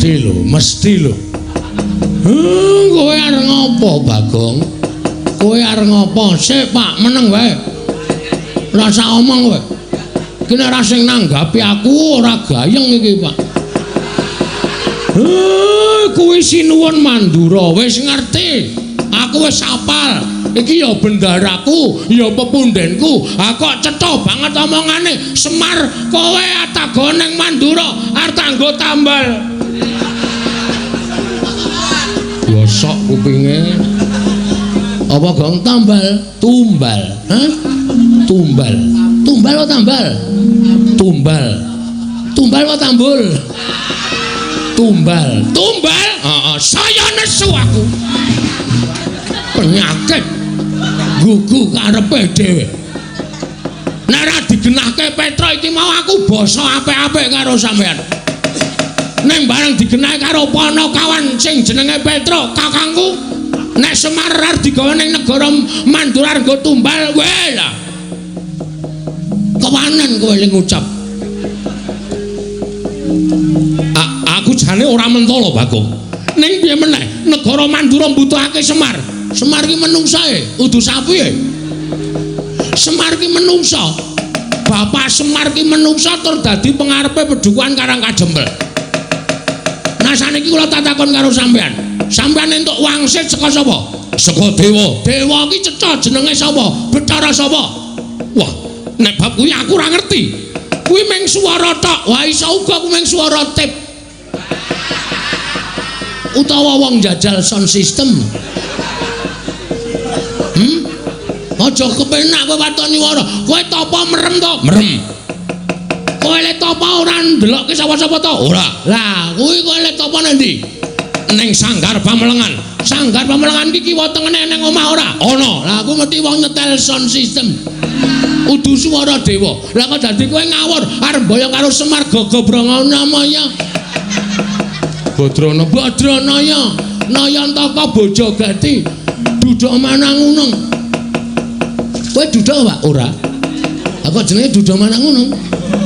Mesti lho, mesti lho. Kowe arep ngopo, Bagong? Kowe arep ngopo? Sik, Pak, meneng wae. Rasa omong kowe. Iki nek ora sing nanggapi aku ora gayeng iki, Pak. Kuwi sinuwun Mandura, wis ngerti. Aku wis hafal. Iki ya bendaraku, ya pepundenku. Ha kok cetha banget omongane. Semar, kowe atago ning Mandura arep tanggo tambal. Bosok kupinge. Apa gong tambal? Tumbal. Hah? Tumbal. Tumbal apa tambal? Tumbal. Tumbal apa tambul? Tumbal. Tumbal? Heeh, saya nesu aku. Penyakit gugu karepe dhewe. Nek ora digenahke Petra iki mau aku basa apik-apik karo sampean. Ning bareng digenahke karo Panakawan sing jenenge Petra, kakangku, nek Semar arep digawa ning negara Mandura nggo tumbal, weh lah. Kewanen kowe ling ngucap. Aku jane ora mentolo, Bagong. Ning piye meneh, negara Mandura mbutuhake Semar. Semar ki menungsae, udu sapi e. Semar ki menungsa. Bapak Semar ki menungsa tur dadi pengarepe pedukuhan Karang Kajempel. Nah saniki kula tak takon karo sampean. Sampean entuk wangsit saka sapa? Saka dewa. Dewa ki cetha jenenge sapa? Bathara sapa? Wah, nek bab kuwi aku ora ngerti. Kuwi mung swara tok. Wah, iso uga kuwi mung swara tip. Utawa wong jajal sound system. Aja kepenak kowe waton nyuwara. Kowe tapa merem to? Merem. Kowe le tapa ora ndelokke sapa-sapa to? Ora. Lah, kuwi kowe le tapa nang ndi? Ning Sanggar Pamelengan. Sanggar Pamelengan iki kiwa tengene ning omah ora? Ana. Lah aku mesti wong nyetel sound system. Udu swara dewa. Lah kok dadi kowe ngawur arep mboyong karo Semar Gagabranganamaya. Badrana Badranaya Nayantaka Bojogati Duda Manangunung. Kowe duda, Pak? Ora. Aku jenenge Duda Manangunung.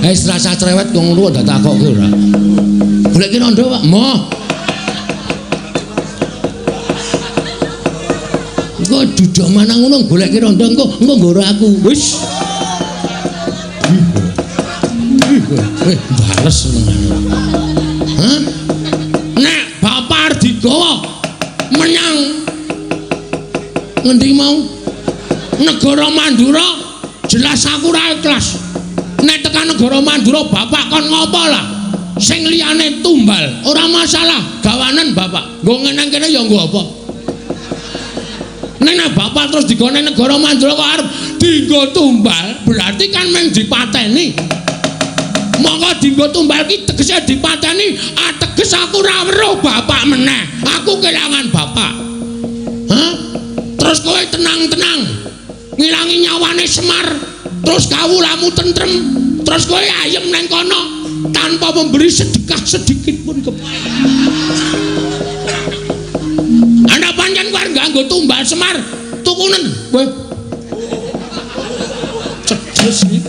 Wis rasa cerewet kok ngono ndak takokke ora. Goleki rondo, Pak. Moh. Engko Duda Manangunung goleki rondo engko engko nggoro aku. Wis. Bales senengane. Hah? Nek bapak arep digawa menyang ngendi mau? Negara Mandura, jelas aku ora ikhlas. Nek tekan negara Mandura bapak kon ngopo lah? Sing liyane tumbal, ora masalah, gawanen bapak. Nggo ngene kene ya nggo apa? Nek nek bapak terus digawa nang negara Mandura kok arep dienggo tumbal, berarti kan mung dipateni. Monggo dienggo tumbal ki tegese dipateni, ateges aku ora weruh bapak meneh. Aku kelangan bapak. Hah? Terus kowe tenang-tenang ngilangi nyawane Semar, terus kawulamu tentrem, terus kowe ayem nang kono tanpa memberi sedekah sedikit pun ke Ana pancen kowe arep nganggo tumbal Semar, tukunen kowe. Cedes iki.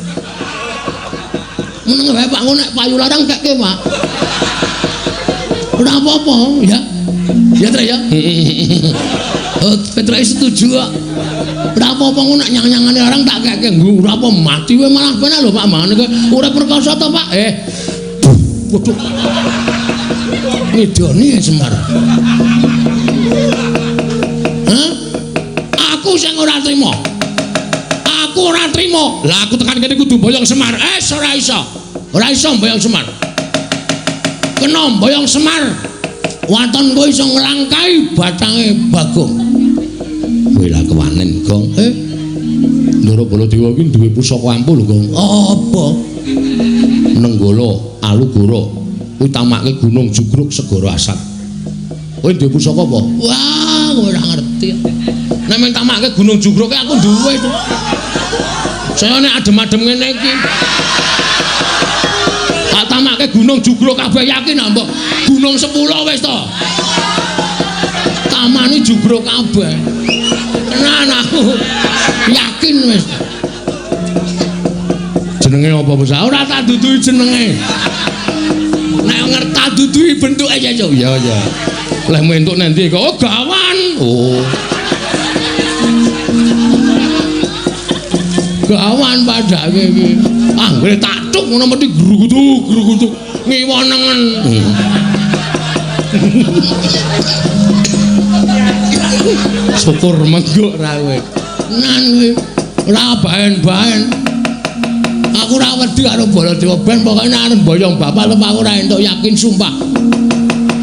Meneng wae Pak, ngono nek payu larang kekke, Pak. Ora apa-apa, ya. Ya, Tre ya. Oh, Petruk setuju kok. Ora apa-apa ngono nek nyang-nyangane larang tak kekke. Nggo ora apa mati wae malah penak lho Pak mangane kowe urip perkasa to, Pak? Waduh. Ngidoni ya Semar. Hah? Aku sing ora trima. Aku ora trima. Lah aku tekan kene kudu mboyong Semar. Ora iso. Ora iso mboyong Semar. Kena mboyong Semar. Waton kowe iso nglangkai batange Bagong. Kowe lah kewanen, Gong. Ndara Baladewa iki duwe pusaka ampuh lho, Gong. Apa? Nenggala Alugoro. Kuwi tamake Gunung Jugruk Segara Asat. Kowe duwe pusaka apa? Wah, kowe ora ngerti. Nek mung tamake Gunung Jugruk aku duwe to. Saya nek adem-adem ngene iki. Tak tamake Gunung Jugruk kabeh yakin ah, mbok. Gunung 10 wis to. Tamani Jugruk kabeh. Tenan aku. Yakin wis. Jenenge apa, Bos? Ora tak duduhi jenenge. Nek ngerti Duduhi bentuke ya yo. Ya ya. Lehmu entuk nang ndi kok? Oh, gawan. Oh. Gawan padake iki. Anggere tak tuk ngono mesti grugutuk grugutuk ngiwa nengen. Syukur mengguk ra kowe. Nan kowe ora baen-baen. Aku ora wedi karo Baladewa ben pokoke nek arep mboyong bapak lem aku ora entuk yakin sumpah.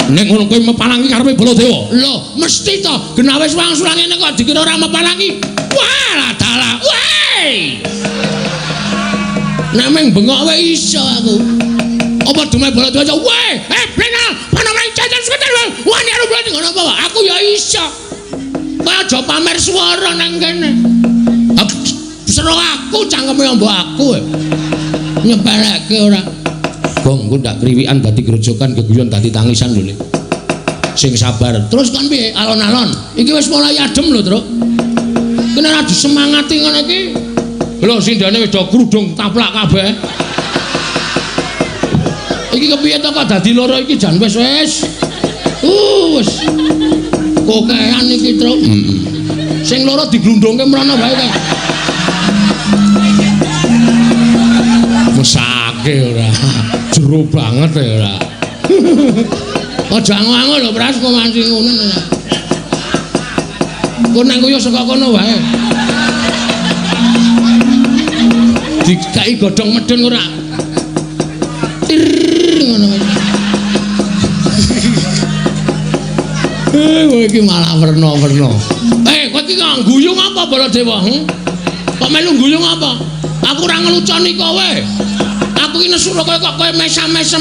Nek ngono kowe mepalangi karepe Baladewa. Lho, mesti to. Genah wis wangsul ngene kok dikira ora mepalangi. Wah, dalah. Weh. Nek meng bengok wae iso aku. Apa dume Baladewa? Weh, blenal, panaman jajan seketer. Wani karo Baladewa ngono apa? Aku ya iso. Kowe aja pamer swara nang kene. Sero aku cangkeme mbok aku. Nyepelekke ora. Gong engko ndak kriwikan dadi grojokan geguyon dadi tangisan lho. Sing sabar. Terus kon piye? Alon-alon. Iki wis mulai adem lho, Truk. Kene ora disemangati ngono iki. Lho sindane wis do krudung taplak kabeh. Iki kepiye to kok dadi loro iki jan wis wis. Wis. Kokean iki, Truk. Heeh. Sing loro diglundungke mrono wae kae. Mesake ora. Jero banget ya ora. Aja angu-angu lho, Pras, kok mancing ngono ora. Kok nang kuwi saka kono wae. Dikai godhong medhun ora. Tir ngono wae. Kowe iki malah werna-werna. Kowe iki kok guyu ngapa Baladewa? Kok melu guyu ngapa? Aku ora ngeluconi kowe. Aku iki nesu kowe kok kowe mesam-mesem.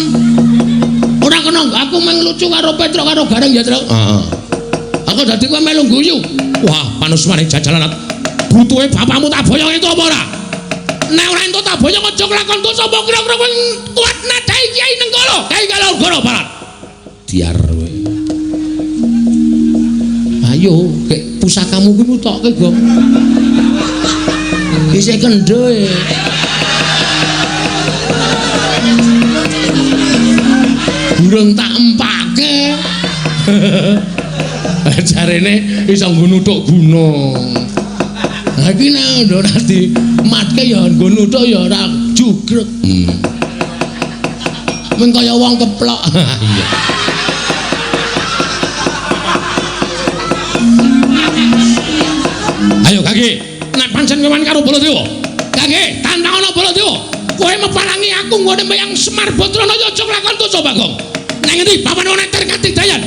Ora kena, aku mung lucu karo Petruk karo Gareng ya, Truk. Heeh. Aku dadi kowe melu guyu. Wah, panusmane jajalan. Butuhe bapakmu tak boyong itu apa ora? Nek ora entuk tak boyong aja kelakon dosa apa kira-kira kowe kuat nadai Kyai Nenggala, Kyai Kalogoro Barat. Diar kowe. Ayo, kek pusakamu kuwi mutokke, Gong. Isih kendho e. Burung tak empake. Jarene iso nggo nuthuk gunung. Lah iki nek ora dimatke ya nggo nuthuk ya ora jugrek. Mung kaya wong keplok. Iya. Ayo Kaki, nek pancen kowe karo Baladewa. Kaki, tantangono Baladewa. Kowe mepalangi aku nggone meyang Semar Badranaya aja nglakon dosa Bagong. Nang ngendi papan ana ter kadidayan?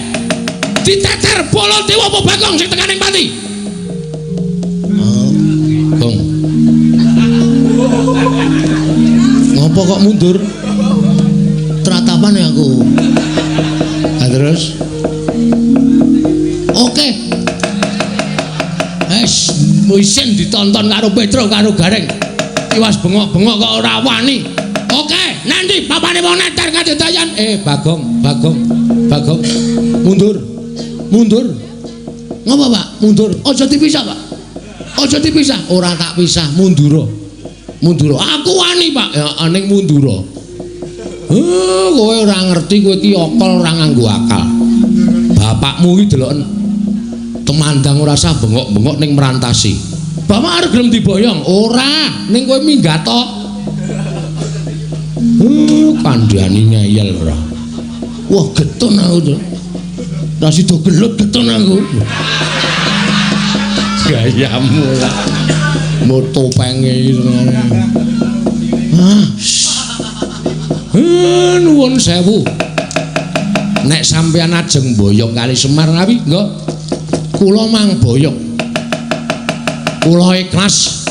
Diteter Baladewa apa Bagong sing tekan ing pati? Oh, Gong. Ngopo kok mundur? Tratapan ya aku. Lah terus? Oke. Wes, isin ditonton karo Petruk karo Gareng. Iwas bengok-bengok kok ora wani. Oke, nanti papane wong neter kadidayan. Bagong, Bagong, Bagong. Mundur. Mundur. Ngopo, Pak? Mundur. Aja dipisah, Pak. Aja dipisah. Ora tak pisah, mundura. Mundura. Aku wani, Pak. Ya ning mundura. Kowe ora ngerti kowe iki akal ora nganggo akal. Bapakmu iki deloken temandang ora sah bengok-bengok ning merantasi. Bapak arep gelem diboyong? Ora, ning kowe minggat to. Kandhani ngeyel ora. Wah, getun aku to. Ra sida gelut getun aku. Gayamu lah. Mbok topenge iki senengane. Ah. Nuwun sewu. Nek sampeyan ajeng boyong kali Semar ngawi, nggih. Kula mang boyong. Kula ikhlas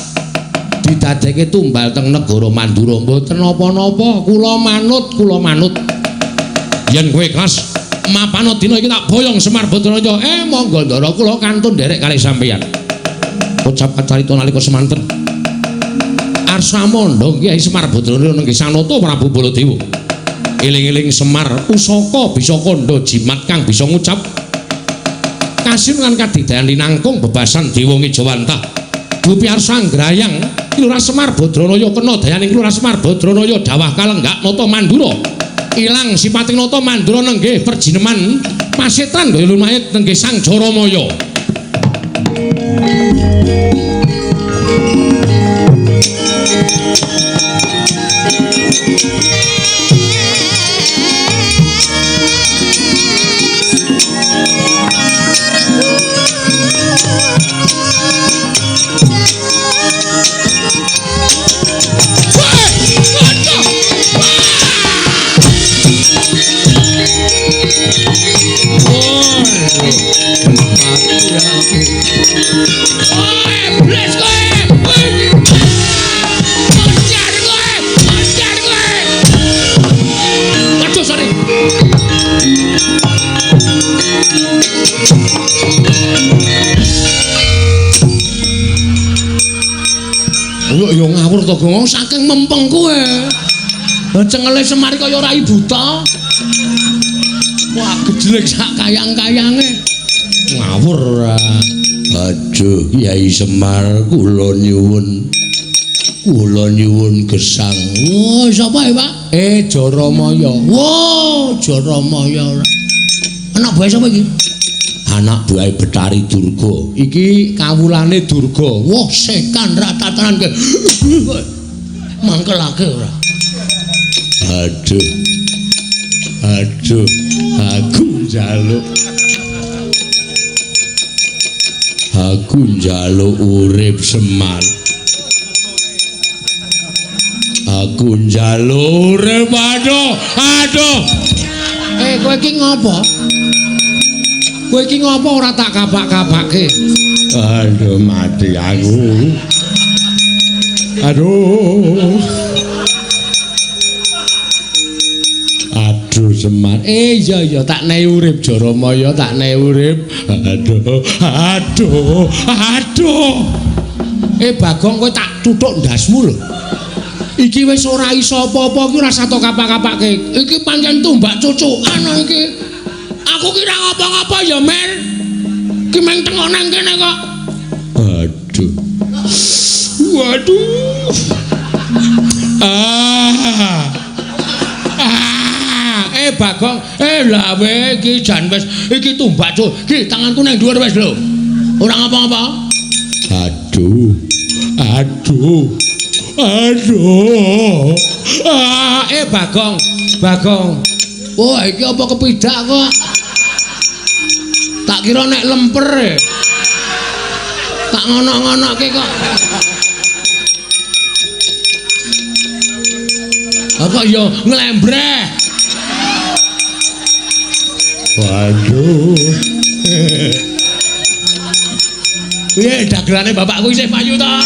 didadekke tumbal teng negara Mandura. Mboten napa-napa, kula manut, kula manut. Yen kowe ikhlas mapano dina iki tak boyong Semar Badranaya. Monggo ndara kula kantun nderek kali sampeyan. Ucap kacarita nalika semanten. Arsa mondhong Kyai Semar Badranaya nenggih Sanata Prabu Baladewa. Eling-eling Semar pusaka bisa kandha jimat kang bisa ngucap kasin lan kadidayan linangkung bebasan dewa ngejawantah. Dupi arsa nggrayang Lurah Semar Badranaya kena dayaning Lurah Semar Badranaya dawah kalenggak nata Mandura. Ilang sipating nata mandura nenggih perjineman pasetran gaya lumayit nenggih Sang Jaramaya. Yo ngawur to Gong, saking mempeng kowe. Cengele Semar kaya rai buta. Wah, gejlek sak kayang-kayange. Ngawur ora. Aduh, Kyai Semar kula nyuwun. Kula nyuwun gesang. Wah, sapa ya, Pak? Jaramaya. Wah, Jaramaya ora. Anak buahe sapa iki? Anak buahe Betari Durga. Iki kawulane Durga. Wah, sekan ratatanan ke. Mangkelake ora. Aduh. Aduh, aku njaluk. Aku njaluk urip Semar. Aku njaluk urip. Aduh, aduh. Kowe iki ngopo? Kowe iki ngopo ora tak kapak-kapake? Aduh, mati aku. Aduh. Aduh Semar. Iya iya tak nehi urip Jaramaya, tak nehi urip. Aduh, aduh, aduh. Bagong kowe tak tuthuk ndasmu lho. Iki wis ora iso apa-apa iki ora sato kapak-kapake. Iki pancen tumbak cucukan iki. Aku kira ngapa-ngapa ya, Mer. Ki meng tengok nang kene kok. Aduh. Waduh. Ah. Ah. Bagong, lah we iki jan wis iki tumbak cuk. Ki tanganku nang dhuwur wis lho. Ora ngapa-ngapa. Aduh. Aduh. Aduh. Ah, Bagong, Bagong. Wah, iki apa kepidak kok? Tak kira nek lemper. Tak ngono-ngonoke kok. Apa ya nglembreh. Waduh. Piye dagelane bapakku isih payu ta?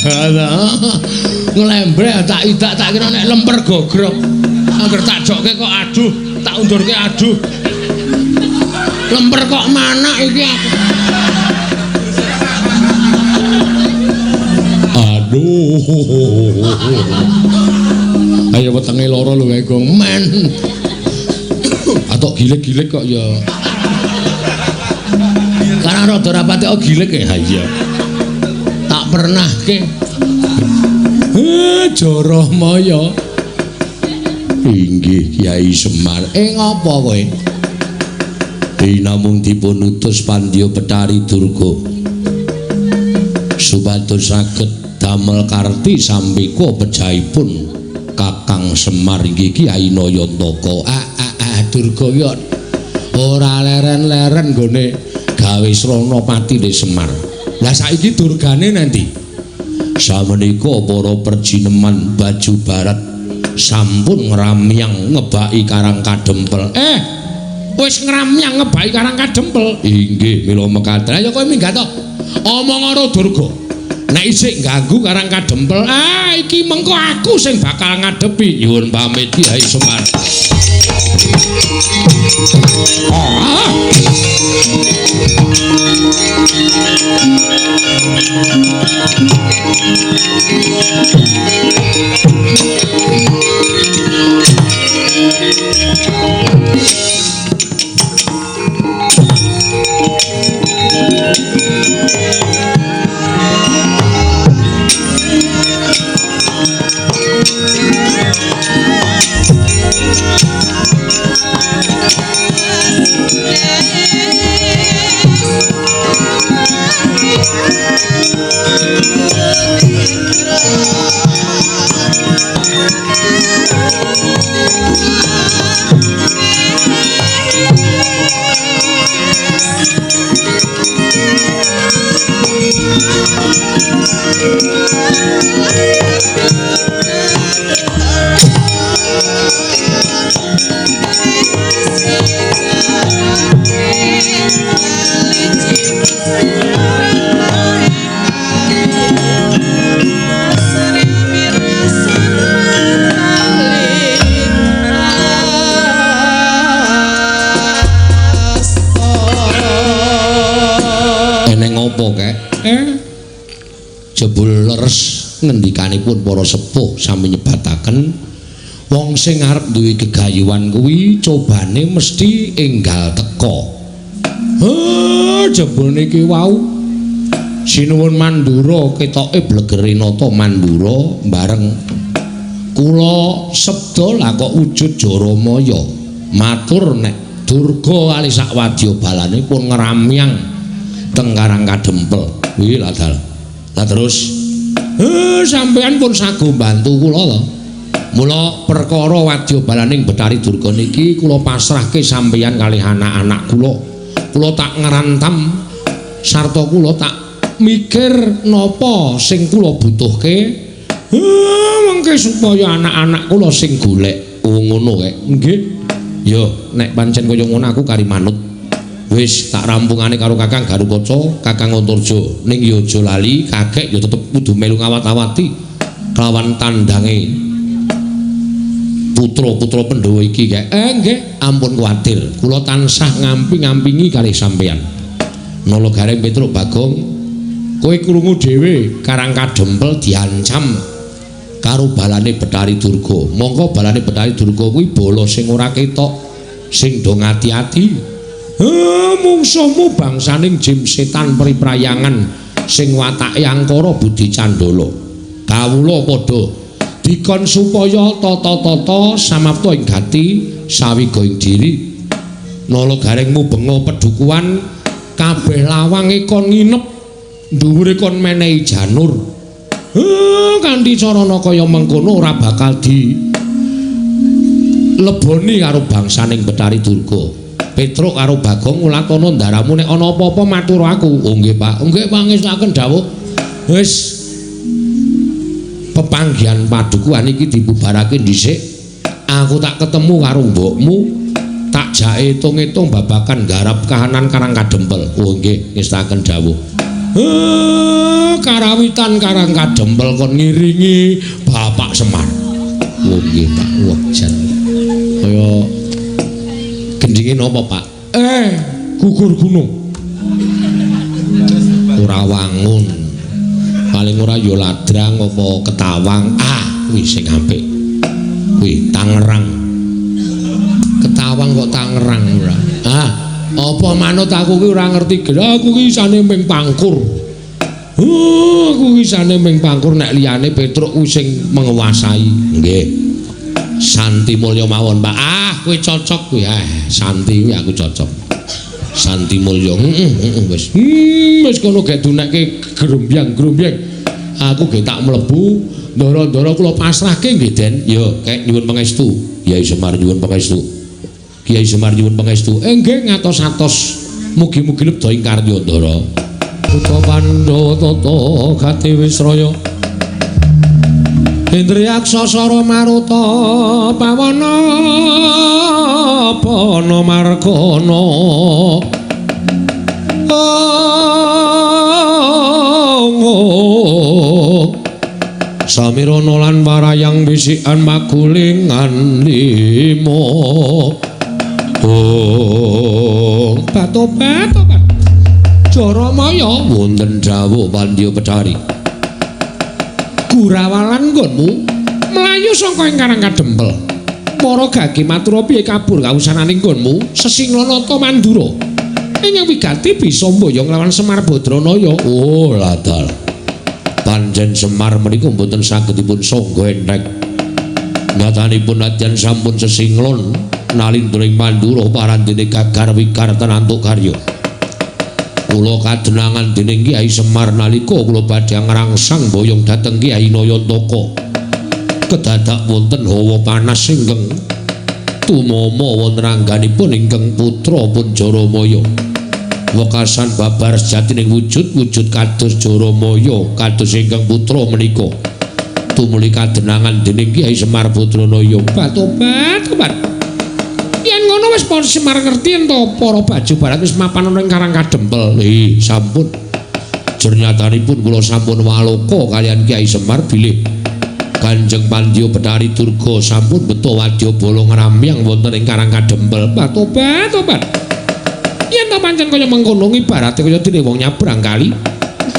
Alah, nglembreh tak idak tak kira nek lemper gogrok. Angger tak jokke kok aduh, tak undurke aduh. Lemper kok manak iki aku. Aduh. Ayo wetenge lara lho kae Gong. Men. Atok gilik-gilik kok ya. Karena rada rapate kok gilik ya. Iya. Tak pernah ke. Jaramaya. Inggih Kyai Semar. Ngopo kowe? Namung dipun utus Pandya Betari Durga supados saged damel karti sampika pejahipun Kakang Semar inggih Kyai Nayantaka. Durga ki ora leren-leren nggone gawe srana patine Semar. Lah saiki durgane nanti? Samenika para perjineman baju barat sampun ngramyang ngebaki Karang Kadempel. Wis ngramyang ngebaki Karang Kadempel. Inggih, mila mekaten. Ayo kowe minggat to. Omong karo Durga. Nek isih ganggu Karang Kadempel, iki mengko aku sing bakal ngadepi. Nyuwun pamit Kyai Semar. Jebul leres ngendikanipun para sepuh sami nyebataken wong sing arep duwe gegayuhan kuwi cobane mesti enggal teka. Heh, jebul niki wau Sinuwun Mandura ketoke blegere nata Mandura bareng kula sabda lah kok wujud Jaramaya. Matur nek Durga kali sak wadya balane pun ngramyang teng Karang Kadempel. Kuwi lah dal. Lah terus sampean pun sago bantu kula to. Mula perkara wadya balaning Bathari Durga niki kula pasrahke sampeyan kalih anak-anak kula. Kula tak ngrantam sarta kula tak mikir napa sing kula butuhke. Mengke supaya anak-anak kula sing golek. Oh ngono kek. Nggih. Yo nek pancen kaya ngono aku kari manut. Wis tak rampungane karo Kakang Garukaca, Kakang Antarja. Ning yo aja lali, kakek yo tetep kudu melu ngawat-awati kelawan tandange putra-putra Pandhawa iki kek. Nggih, ampun kuwatir. Kula tansah ngampi-ngampingi kalih sampeyan. Nala Gareng Petruk Bagong, kowe krungu dhewe Karang Kadempel diancam karo balane Bathari Durga. Mongko balane Bathari Durga kuwi bala sing ora ketok, sing do ngati-ati. Mungsuhmu bangsaning jim setan priprayangan sing watake angkara budi candala. Kawula padha dikon supaya tata-tata samapta ing gati sawiga ing diri. Nala Gareng mubenga pedukuhan kabeh lawange kon nginep, dhuwure kon menehi janur. Kanthi carana kaya mengkono ora bakal di leboni karo bangsaning Bathari Durga. Petruk karo Bagong ulatana ndaramu nek ana apa-apa matur aku. Oh nggih Pak. Nggih pangestuaken dawuh. Wis pepanggihan padukuhan iki dibubarake dhisik. Aku tak ketemu karo mbokmu, tak jake etung-etung babagan garap kahanan Karang Kadempel. Oh nggih, ngestaken dawuh. Karawitan Karang Kadempel kon ngiringi Bapak Semar. Oh nggih Pak. Wah jan. Kaya gendinge napa Pak? Gugur gunung. Ora wangun. Paling ora ya ladrang apa ketawang. Ah, kuwi sing apik. Kuwi Tangerang. Ketawang kok Tangerang ora. Ah, apa manut aku ki ora ngerti. Aku ki isane ming pangkur. Aku isane ming pangkur nek liyane Petruk kuwi sing menguasai. Nggih. Santi Mulya mawon, Pak. Ah, kowe cocok kuwi. Santi kuwi aku cocok. Santi Mulya. Heeh, wis. Wis kono gek dunekke grombyang-grombyang. Aku ge tak mlebu, ndara-ndara kula pasrahke nggih, Den. Ya, kek nyuwun pangestu. Kyai Semar nyuwun pangestu. Kyai Semar nyuwun pangestu. Nggih ngatos-atos. Mugi-mugi lebda ing karya, Ndara. Putra Pandhawa tata gati wisraya. Indriyaksa sara maruta pawana pana margana. Samirana lan warayang bisikan magulingan lima. Oh, batobat-tobat. Jaramaya wonten dawuh Pandya Bathari. Gurawalan nggonmu mlayu saka ing Karang Kadempel. Para gage matur piye kabur kawusananing nggonmu Sesinglanata Mandura. Ingkang wigati bisa mboyong lawan Semar Badranaya. Oh, ladal. Pancen Semar menika mboten saged dipun sangga entheng. Nyatanipun nadyan sampun sesinglon nalindra ing Mandura parandene gagar wikar tenantuk karya. Kula kadenangan dening Kyai Semar nalika kula badhe ngrangsang boyong dhateng Kyai Nayantaka. Kedadak wonten hawa panas ingkang tumama wonten angganipun ingkang putra pun Jaramaya. Wekasan babar sejatining wujud-wujud kados Jaramaya kados ingkang putra menika. Tumuli kadenangan dening Kyai Semar Badranaya. Batobat-tobat. Yen ngono wis para Semar ngerti yen to para baju barat wis mapan ana ing Karang Kadempel. Sampun. Jernyatanipun kula sampun waloka kaliyan Kyai Semar bilih Kanjeng Pandya Bathari Durga sampun beto wadyabala ngramyang wonten ing Karang Kadempel. Batobat-tobat. Yen to pancen kaya mengkono ibarate kaya dene wong nyabrang kali.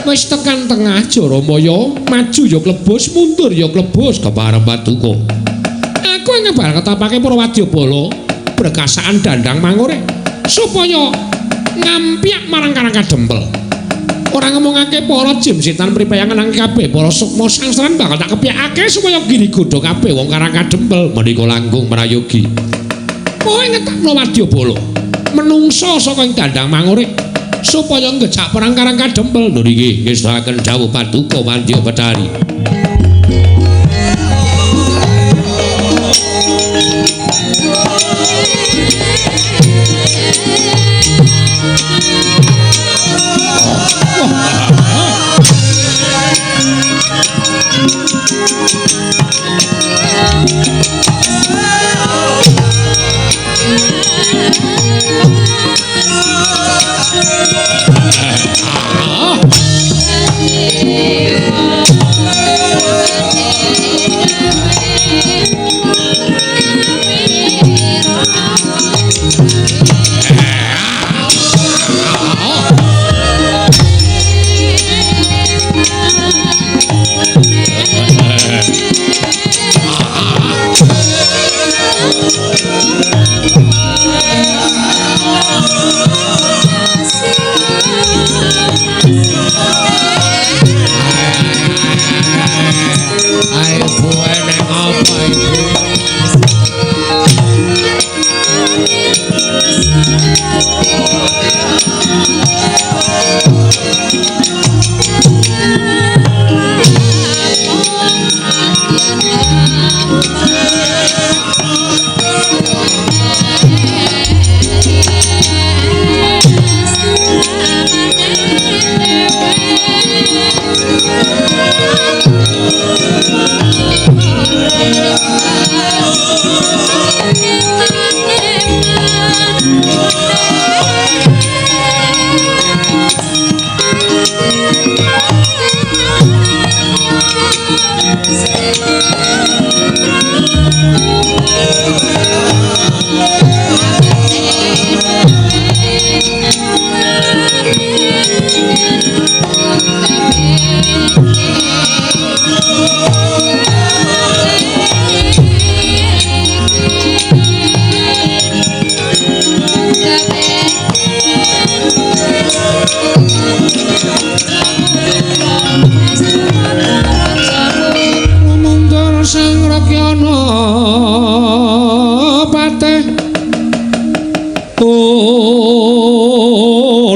Wis tekan tengah Jaramaya, maju ya klebus, mundur ya klebus kepareng paduka. Aku ngebar ketapake para wadyabala berkasaan dandang mangure supaya ngampyak marang Karang Kadempel. Ora ngomongake para jim setan pripayangan nang kabeh para sukma sangsaran bakal tak kepyakake supaya giri godha kabeh wong Karang Kadempel menika langkung prayogi. Kowe ngetapno wadyabala menungsa saka ing dandang mangure supaya ngejak perang Karang Kadempel. Lho niki ngestakaken dawuh paduka Mandya Betari.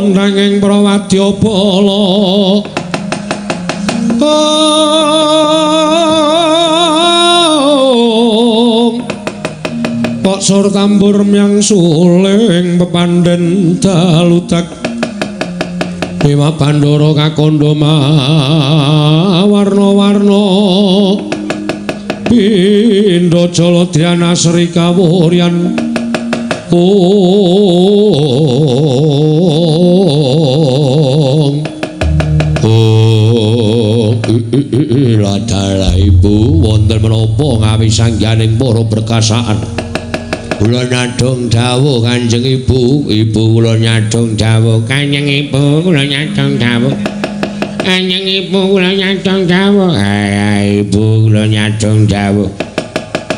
Nanging prawadyabala kok sur tambur myang suling pepandhen daludak Dewa Bandara kakandha mawarna-warna pindha jala dhyana sri kawuryan. Ladalah ibu wonten menapa ngawi sangganing para berkasaan. Kula nyadong dawuh Kanjeng Ibu, ibu kula nyadong dawuh Kanjeng Ibu, kula nyadong dawuh Kanjeng Ibu, kula nyadong dawuh Ibu kula nyadong dawuh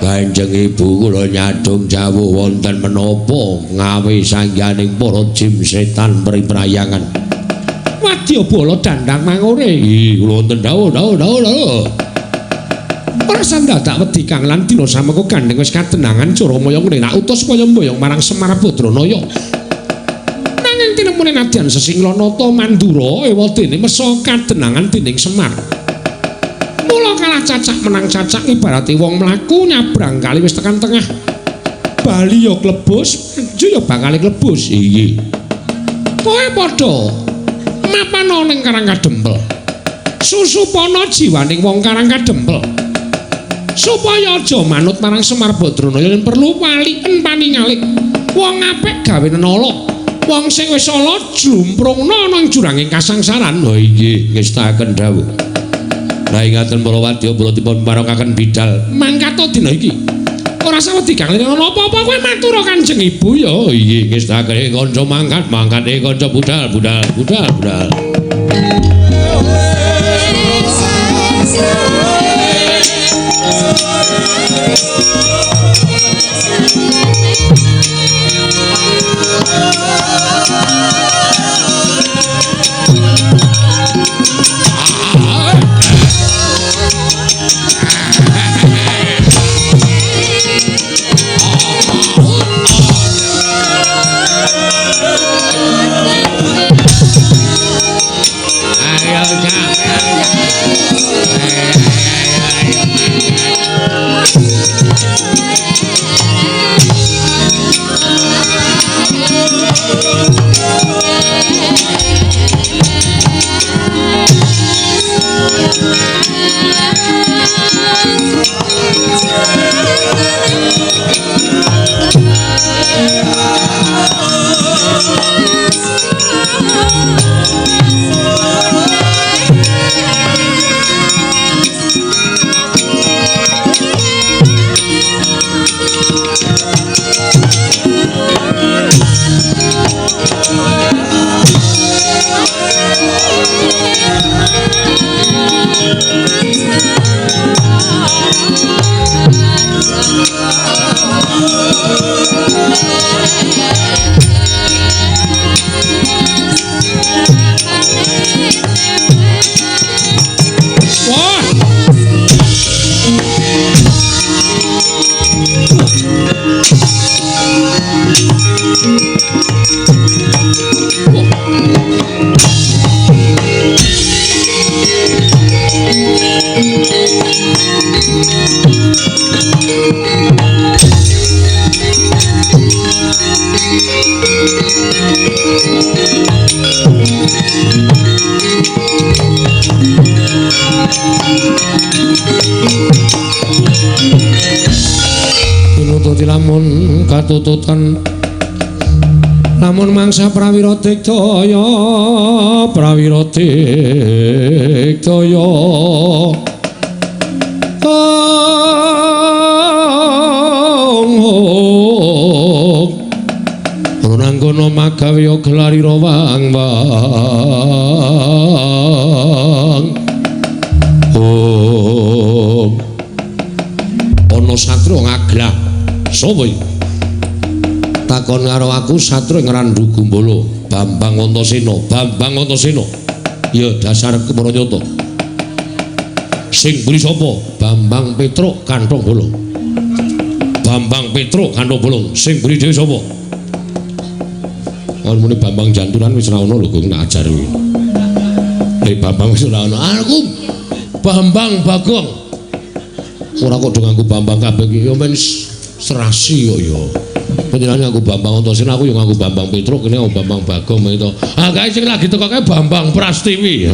Kanjeng Ibu kula nyadong dawuh wonten menapa ngawi sangganing para jim setan priprayangan. Wadyabala dandang mangure. Ih, kula wonten dawuh dawuh dawuh dawuh. Ora sandadak wedi Kang lan dina samengko gandeng wis kadenangan Jaramaya ngene tak utus supaya mboyong marang Semar Badranaya. Nanging tinemune nadyan Sesinglanata Mandura ewadene mesa kadenangan dening Semar. Mula kalah cacak menang cacak ibarate wong mlaku nyabrang kali wis tekan tengah. Bali ya klebus, maju ya bakal klebus. Iya. Kowe padha mapana ning Karang Kadempel. Susupana jiwaning wong Karang Kadempel. Supaya aja manut marang Semar Badranaya yen perlu waliken paningalik. Wong apik gawe nenala. Wong sing wis ala jlumprungna ana ing juranging kasangsaran. Ha inggih, ngestakaken dawuh. Lah ingaten para wadyabala dipun parengaken bidal mangkata dina iki. Ora sawedi Kang Lin ana apa-apa kowe matur Kanjeng Ibu ya. Inggih ngestakaken kanca mangkat, mangkate kanca budal, budal, budal, budal. Pinututi lamun katututan lamun mangsa prawira digdaya, prawira digdaya. Ana nang kono magawe gelarira wang wang. Oh. Ana satria ngaglah. Sapa iki? Takon karo aku satria Ngrandu Gumbala, Bambang Antasena, Bambang Antasena. Ya dasar kepara nyata. Sing mburi sapa? Bambang Petruk Kanthong Bolong. Bambang Petruk Kanthong Bolong. Sing mburi dhewe sapa? Kon muni Bambang Janturan wis ora ono lho Gong tak ajar kuwi. Nek Bambang wis ora ono. Aku Bambang Bagong. Ora kok do nganggo Bambang kabeh iki ya men serasi kok ya. Panjenengan nganggo Bambang Antasena, aku ya nganggo Bambang Petruk, kene nganggo Bambang Bagong to. Ah kae sing lagi teko kae Bambang Prastiwi.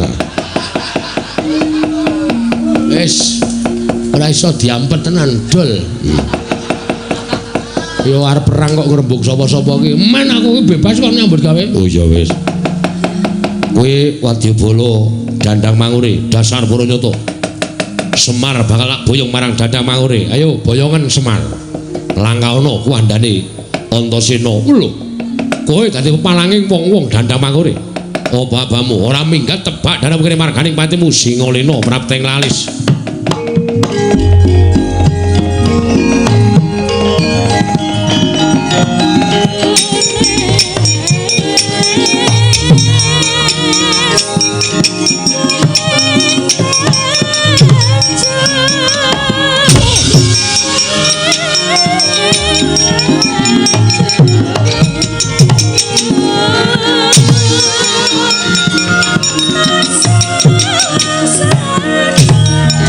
Wis ora iso diampet tenan dol. Ya arep perang kok ngrembug sapa-sapa iki. Men aku iki bebas kok nyambut gawe. Oh iya wis. Kowe wadyabala Dandang Mangure, dasar para nyata. Semar bakal tak boyong marang Dandang Mangure. Ayo boyongen Semar. Langkaono kuwandane Antasena. Lho. Kowe dadi pepalanging wong-wong Dandang Mangure. Apa abamu ora minggat tebak dalam kene marganing patimu Singalena prapteng lalis. Yes.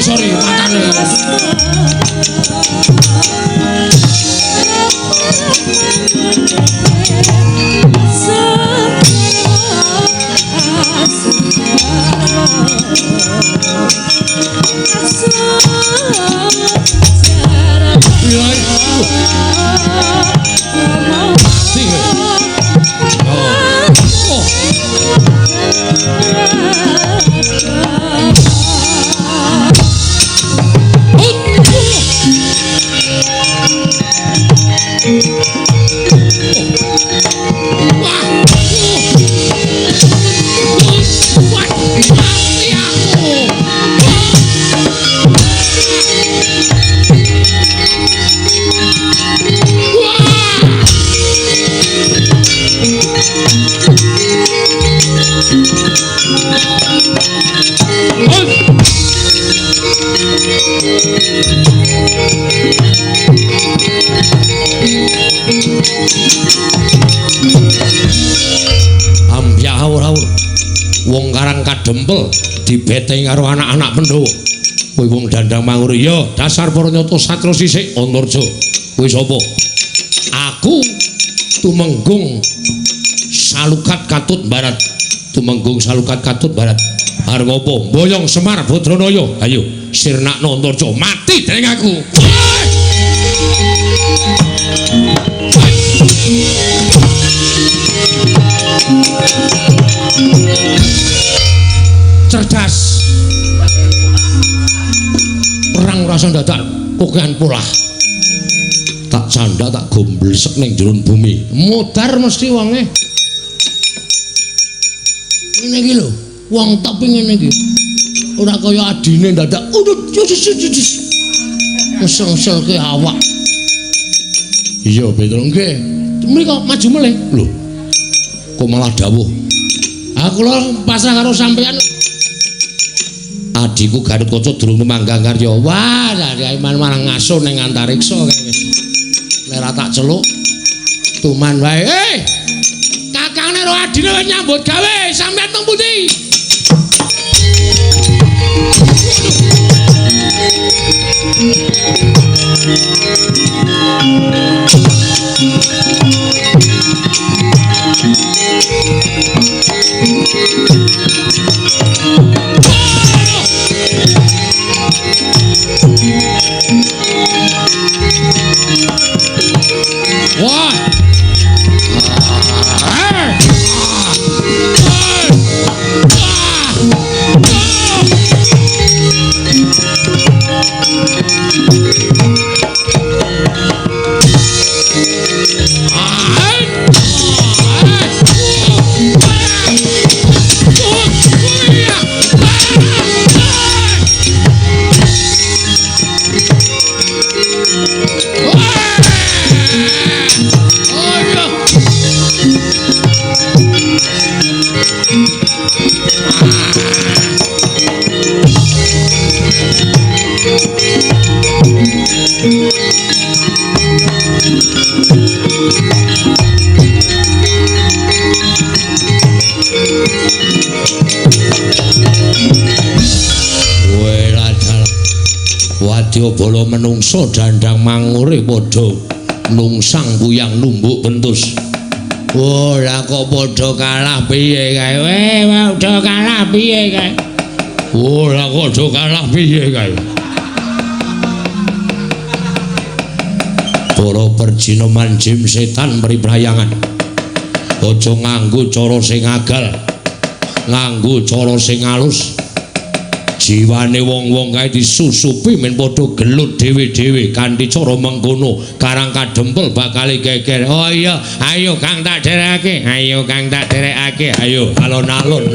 ngisori matane. Ambyah awur-awur wong Karang Kadempel dibeteng karo anak-anak Pandhawa. Kowe wong Dandang Mangur ya dasar para nyata satria sisik Antarja. Kowe sapa? Aku Tumenggung Salukat Katut Barat. Tumenggung Salukat Katut Barat. Arep ngopo? Boyong Semar Badranaya. Ayo sirnakno Antarja, mati dening aku. Cerdas. Perang rasa dadak kokean polah. Tak canda tak gomblesek ning jero bumi. Mudar mesti wonge. Ngene iki lho, wong top ngene iki. Ora kaya adine dadak udut. Ngesel-ngeselke awak. Iya, Petro nggih. Mriko maju melih. Lho. Kok malah dawuh? Aku lho pasrah karo sampeyan. Adhiku Gatot Kaca durung manggang karya. Wah, dari malah ngaso ning antariksa kae wis. Nek ora tak celuk tuman wae. Kakangne karo adine wis nyambut gawe, sampeyan teng pundi? Wah. Wadya bala menungsa Dandang Mangure padha nungsang puyang numbuk bentus. Oh, lah kok padha kalah piye kae? Weh, padha kalah piye kae? Oh, lah kok padha kalah piye kae? Para perjinoman jim setan priprayangan. Aja nganggo cara sing agal, nganggo cara sing alus. Jiwane wong-wong kae disusupi men padha gelut dhewe-dhewe kanthi cara mengkono Karang Kadempel bakal geger. Oh iya, ayo Kang tak derekake, ayo Kang tak derekake, ayo alon-alon.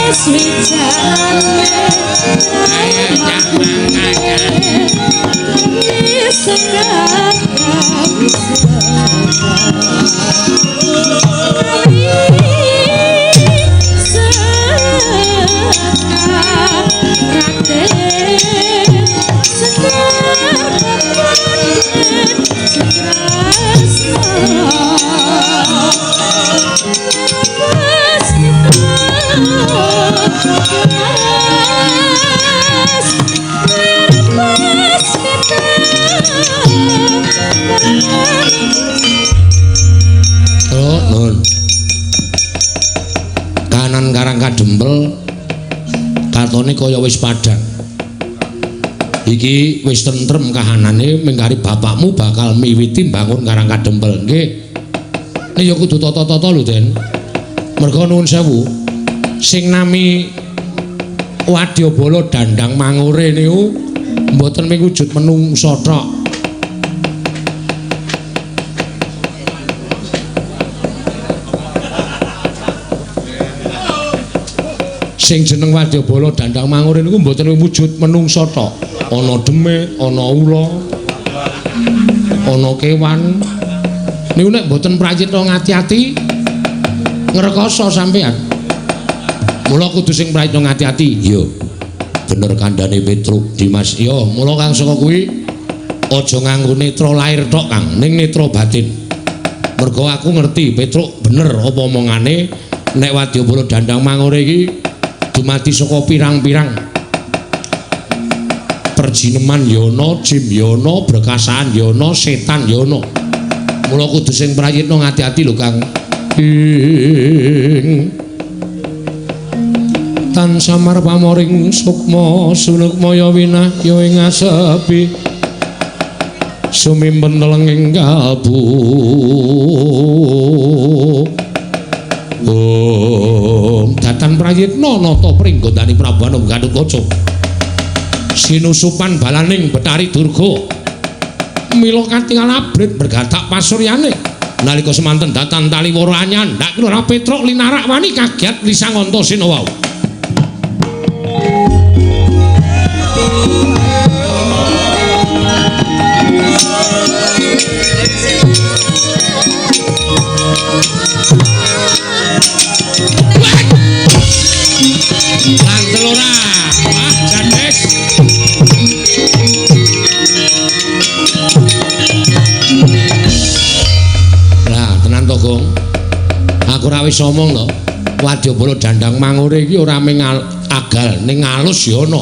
Sweet. Kahanan Karang Kadempel katone kaya wis padhang. Iki wis tentrem kahanane mengkari bapakmu bakal miwiti mbangun Karang Kadempel. Nggih. Nek ya kudu tata-tata lho, Den. Merga nuwun sewu, sing nami Wadyabala Dandang Mangure niku mboten mung wujud menungsa tok. Sing jeneng Wadyabala Dandang Mangure niku mboten wujud menungsa tok. Ana demit, ana ula, ana kewan. Niku nek mboten prayitna ngati-ati ngrekoso sampean. Mula kudu sing prayitna ngati-ati. Iya. Bener kandhane Petruk Dimas. Iya, mula kang saka kuwi aja nganggo netra lair tok, Kang, ning netra batin. Mergo aku ngerti Petruk bener apa omongane nek Wadyabala Dandang Mangure iki dumadi saka pirang-pirang perjineman yana, jim yana, brekasaan yana, setan yana. Mula kudu sing prayitna ngati-ati lho, Kang. Ing tan samar pamoring sukma sulukmaya winahya ing asepi sumimpen telenging kalbu. Om datan prayitna nata pringgondani Prabu Anum Gatotkaca sinusupan balaning Betari Durga mila katingal abrit bergatak pasuryane nalika semanten datan taliworo anyandak ora Petruk linarak wani kagiat lisang Antasena wau. Lantel ora. Ah, jades. Lah, tenan to, Gong. Aku ora wis omong to. Wadyabala Dandang Mangure iki ora mung agal, ning alus ya ana.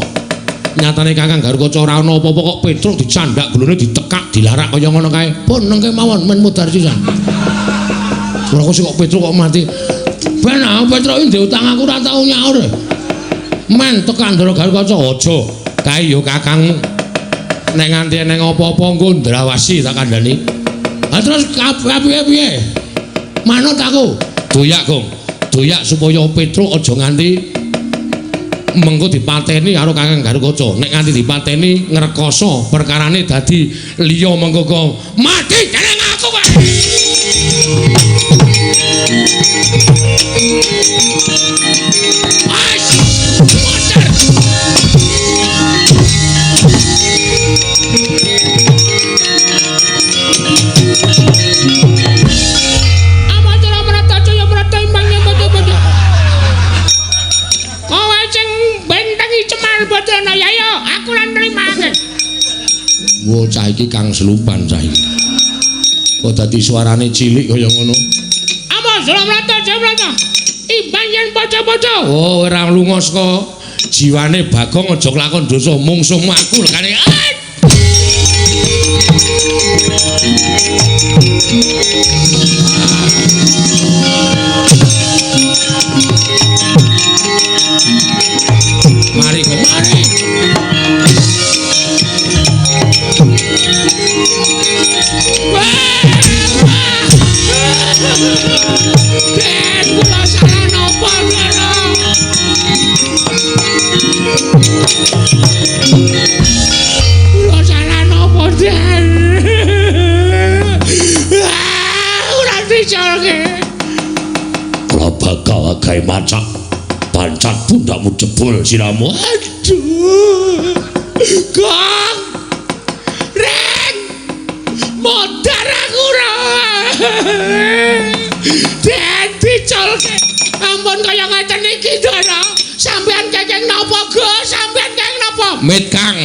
Nyatane Kakang Garukaca ora ana apa-apa kok Petruk dicandak gulune ditekak, dilarak kaya ngono kae. Pun nengke mawon men mudhar sisan. Ora kok sik kok Petruk kok mati. Ben aku Petruk iki ndek utang aku ora tau nyaur. Men tekan Ndara Garukaca aja. Kae ya kakangmu. Nek nganti eneng apa-apa engko ndrawasi tak kandhani. Ha terus piye-piye? Manut aku. Doyak, Gong. Doyak supaya Petruk aja nganti mengko dipateni karo Kakang Garukaca. Nek nganti dipateni ngrekoso perkarane dadi liya mengko kok mati jeneng aku kowe. Ais, motor. Amacara merata jaya merata imbang padha-padha. Kowe sing bentengi Cemar Badrana ya ya, aku lan nrimake. Wo cah iki kang selupan cah iki. Kok dadi suarane cilik kaya ngono. Amacara merata jaya merata. Imbang yen padha-padha. Oh, ora lunga saka jiwane Bagong aja kelakon dosa mungsuhmu aku lekane. Mari kok mari. Den kula salah napa Ndara? Kula salah napa Den? Ora dicolke. Kula bakal gawe macak pancat pundakmu jebol siramu. Aduh. Gong. Reng. Modar aku ora. Den dicolke. Ampun kaya ngeten iki, Ndara. Sampeyan kenging napa, Gus? Sampeyan kenging napa? Mit, Kang.